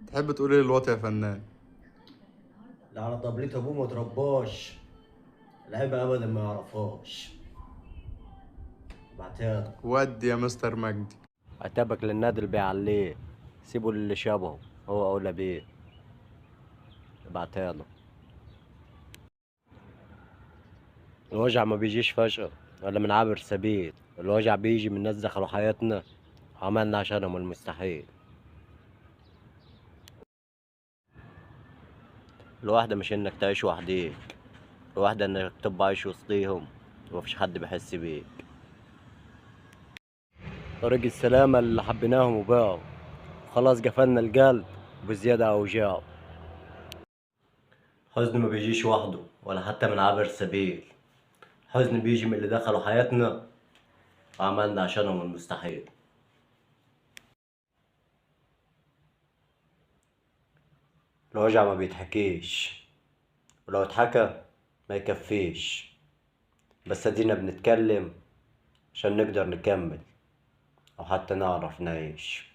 تحب تقول ايه للواطي يا فنان؟ اللي على طبلية ابوه ما ترباش، العيبة ابدا ما يعرفهاش. بعتها ودي يا مستر مجدي. عتابك للنادي اللي بيعليه، سيبه للي شبهه هو اولى بيه. ابعتها له. الوجع ما بيجيش فجأة ولا من عابر سبيل، الوجع بيجي من ناس دخلوا حياتنا وعملنا عشانهم المستحيل. الوحدة مش انك تعيش وحديك، الوحدة انك تبقى عايش وسطيهم ومفيش حد بيحس بيك. طريق السلامة اللي حبيناهم وباعوا، خلاص قفلنا القلب وبزيادة أوجاعه. الحزن ما بيجيش وحده ولا حتى من عابر سبيل، الحزن بيجي من اللي دخلوا حياتنا وعملنا عشانهم المستحيل. الوجع ما بيتحكيش، ولو اتحكى ما يكفيش، بس ادينا بنتكلم عشان نقدر نكمل او حتى نعرف نعيش.